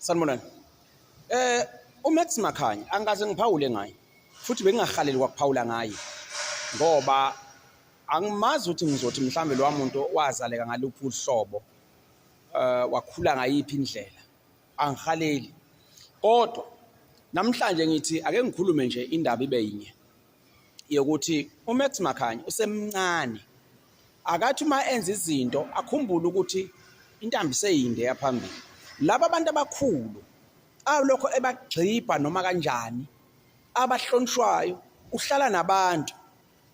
Sanibonani. UMax Makhanya angikaze ngiphawule ngaye futhi bengingahaleli kwakuphawula ngaye ngoba angimazi ukuthi ngizothi mhlambe lowa muntu wazaleka ngaluphi uhlobo wakhula ngayiphi indlela, angihaleli. Kodwa namhlanje ngithi ake ngikhulume nje indaba ibe yinye yokuthi uMax Makhanya usemncane, akathi uma enza izinto akhumbule ukuthi intambo iseyinde yaphambili. Laba abantu abakhulu alokho ebagxibha noma kanjani, abahlonishwayo, uhlala nabantu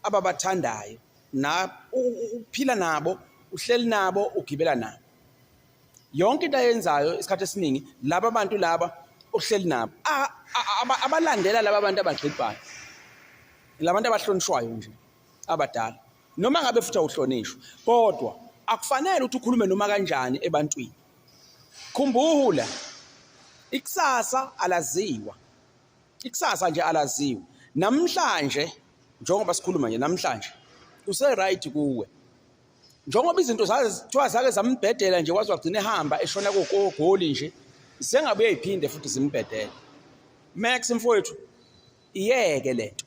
ababathandayo na uphila nabo, uhleli nabo, ugibela nabo. Yonke into ayenzayo isikhathi esiningi laba bantu laba uhleli nabo abalandela laba bantu abagxibhayo, labantu abahlonishwayo nje abadala, noma ngabe futhi awuhlonishwa, kodwa akufanele ukuthi ukhulume noma kanjani ebantwini. Khumbula, ikusasa alaziwa, ikusasa nje alaziwa. Namhlanje njengoba sikhuluma nje namhlanje use-right kuwe, njengoba izinto kuthiwa zake zambhedela nje waze wagcina ehamba eshona kogoli nje, sengabuye iphinde futhi zimbhedele. Max mfowethu, iyeke lento,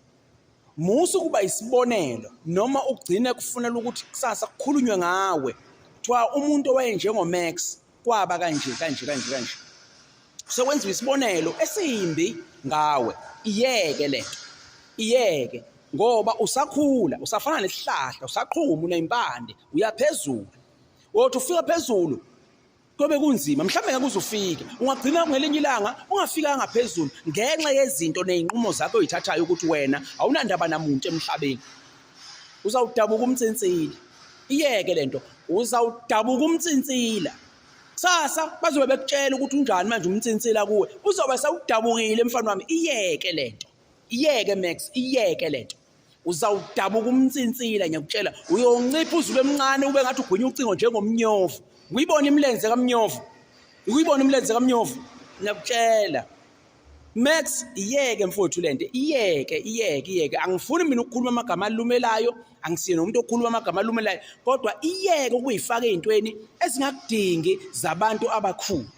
musa ukuba isibonelo noma ugcine kufunela ukuthi kusasa kukhulunywe ngawe kuthiwa umuntu owayenjengo-Max kwaba kanje kanje kanje kanje, sekwenziwa isibonelo esimbi ngawe. Iyeke lento, iyeke, ngoba usakhula, usafana nesihlahla, usaqhuma, unezimpande, uyaphezulu. Wothi ufika phezulu kobe kunzima, mhlawumbe ngeke uze ufike, ungagcina ngelinye ilanga ungafikanga phezulu ngenxa yezinto nezinqumo zakho oyithathayo ukuthi wena awunandaba namuntu emhlabeni. Uzawudabuka umnsinsila, iyeke lento, uzawudabuka umnsinsila. Kusasa bazobe bekutshela ukuthi unjani manje umnsinsila kuwe, uzobe sewudabukile mfana wami. Iyeke lento, iyeke Max, iyeke lento, uzawudabuka umnsinsila, ngiyakutshela. Uyoncipha uze ube mncane, ube ngathi ugwinya ucingo njengomnyovu. Uyibona imilenze kamnyovu, uyibona imilenze kamnyovu, ngiyakutshela Max, iyeke mfowethu lento, iyeke, iyeke, iyeke. Angifuni mina ukukhuluma amagama alumelayo, angisiye nomuntu okhuluma amagama alumelayo, kodwa iyeke ukuyifaka ey'ntweni ezingakudingi zabantu abakhulu.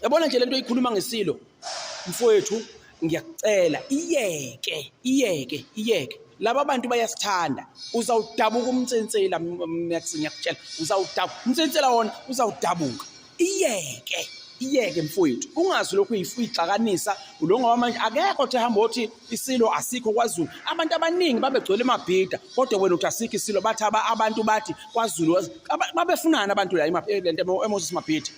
Yabona nje lento oyikhuluma ngesilo mfowethu, ngiyakucela iyeke, iyeke, iyeke. Laba bantu bayasithanda, uzawudabuka umnsinsila Max, ngiyakutshela, uzawudabuka umnsinsila wona, uzawudabuka. Iyeke, iyeke mfowethu, ungazi lokhu uyixakanisa lo, ngoba manje akekho othi hamba othi isilo asikho kwaZulu. Abantu abaningi babegcwele emabhida, kodwa wena uthi asikho isilo. Bathi abantu bathi kwaZulu, babefunani abantu la lento eMoses Mabhida?